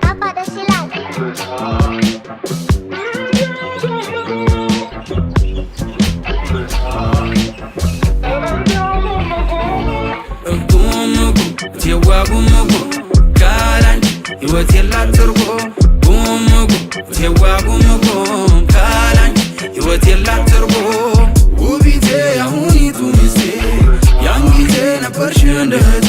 አባ ደስ ይላል። ጉምጉም ቴዋ ጉምጉም ካላንቺ ሕይወት የላት ትርጉም። ጉምጉም ቴዋ ጉምጉም ካላንቺ ሕይወት የላት ትርጉም። ውቢቴ፣ አሁኒቱ ሚስቴ፣ ያን ጊዜ ነበርሽ እንደ እህቴ።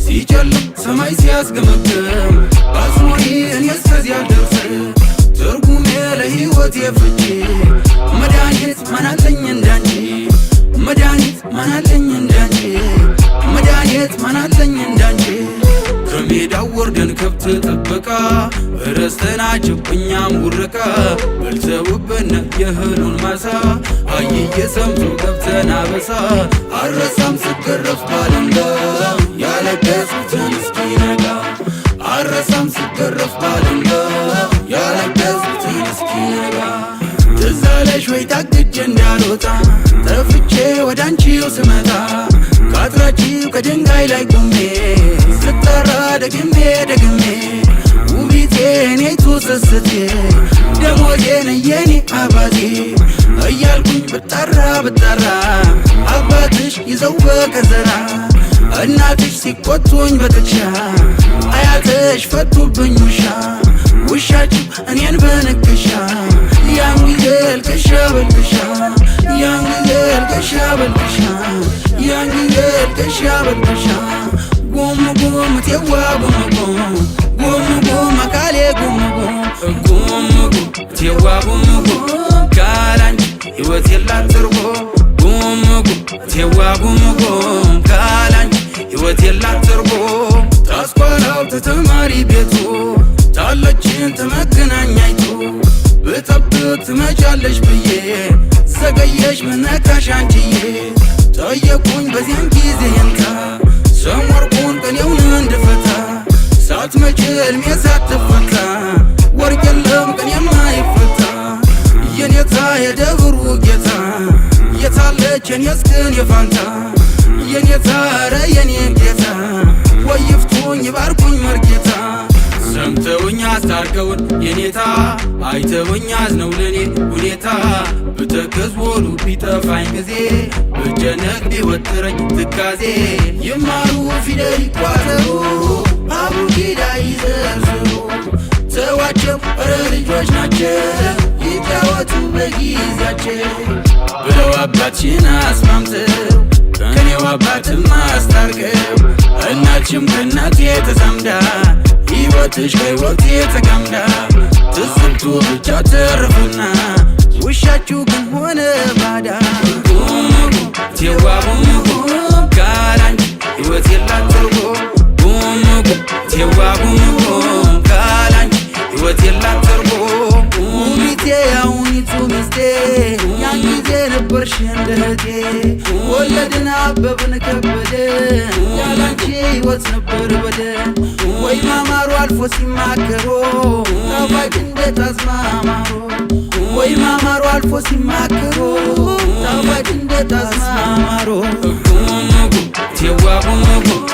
ሲጨልም ሰማይ ሲያስገመግም ባትኖሪ እኔ እስከዚያ አልደርስም። ትርጉሜ ለሕይወቴ ፍቺ፣ መድኃኒት ማናለኝ እንዳንቺ፣ መድኃኒት ማናለኝ እንዳንቺ፣ መድኃኒት ማናለኝ እንዳንቺ። ከሜዳው ወርደን ከብት ጥበቃ ረስተናቸው እኛም ቡርቃ በልተውብን የእህሉን ማሳ፣ አይዬ ሰምቶ ገብተን አበሳ። አረሳም ስገረፍ ባለንጋ ያለቀስኩትን እስኪነጋ፣ አረሳም ስገረፍ ባለንጋ ያለቀስኩትን እስኪነጋ። ትዝ አለሽ ወይ ታግጄ እንዳልወጣ ጠፍቼ ወደ አንቺው ስመጣ፣ ካጥራችው ከድንጋይ ላይ ቆሜ ስጠራ ደግሜ ደግሜ፣ ውቢቴ እኔቱ ስስቴ ደሞዜን የኔ አባዜ እያልኩኝ ብጠራ ብጠራ፣ አባትሽ ይዘው በከዘራ፣ እናትሽ ሲቆጡኝ በጥቅሻ፣ አያትሽ ፈቱብኝ ውሻ፣ ውሻችሁ እኔን በንክሻ። ያን ጊዜ አልቅሻ በልቅሻ፣ ያን ጊዜ አልቅሻ በልቅሻ፣ ያን ጊዜ አልቅሻ በልቅሻ። ጉም ጉም ቴዋ ጉም ጉም፣ ጉም ጉም አካሌ ጉም ጉም። ጉም ጉም ቴዋ ጉም ጉም ካላንቺ ሕይወት የላት ትርጉም። ጉም ጉም ቴዋ ጉም ጉም ካላንቺ ሕይወት የላት ትርጉም። ታስኳላው ተተማሪ ቤቱ ታለችን ተመገናኛይቱ፣ ብጠብቅ ትመጫለሽ ብዬ ዘገየሽ ምነካሽ አንቺዬ? ጠየቁኝ በዚያን ጊዜ የንታ ሰሞርኩን ቅኔውን እንድፈታ፣ ሳትመጪ ሕልሜ ሳትፈታ፣ ወርቅ የለም ቅኔም አይፈታ። የኔታ የደብሩ ጌታ የታለች የኔስ ቅኔ ፋንታ? የኔታ ኧረ የኔ ጌታ ወይ ይፍቱኝ ይባርኩኝ መርጌታ። ሰምተውኝ አስታርቀውን የኔታ፣ አይተውኝ አዝነው ለኔ ሁኔታ፣ ብተክዝ ወሉ ቢጠፋኝ ጊዜ፣ ብጨነቅ ቢወጥረኝ ትካዜ፣ ይማሩ ፊደል ይቋጠሩ አቡጊዳ ይዘርዝሩ። ተዋቸው እረ ልጆች ናቸው ይጫወቱ በጊዜያቸው ብለው አባትሽን አስማምተው ከኔው አባትም አስታርቀው፣ እናትሽም ከእናቴ ተዛምዳ ሕይወትሽ ከሕይወቴ ተጋምዳ፣ ትዝብቱ ብቻ ተረፈና ውሻችሁ ግን ሆነ ባዳ። ጉምጉም ቴዋ ጉምጉም ካላንቺ ሕይወት የላት ትርጉም። ጉምጉም ቴዋ ጉምጉም ካላንቺ ሕይወት የላት ትርጉም። ውቢቴ፣ አሁኒቱ ሚስቴ፣ ያን ጊዜ ነበርሽ እንደ እህቴ። ወለድን አበብን ከበደ፣ ያላንቺ ሕይወት ነበር በደል። ወይ ማማሩ አልፎ ሲማከሮ ጣፋጭ እንደ ጣዝማ ማሮ፣ ወይ ማማሩ አልፎ ሲማከሮ ጣፋጭ እንደ ጣዝማ ማሮ። ጉምጉም ቴዋ ጉምጉም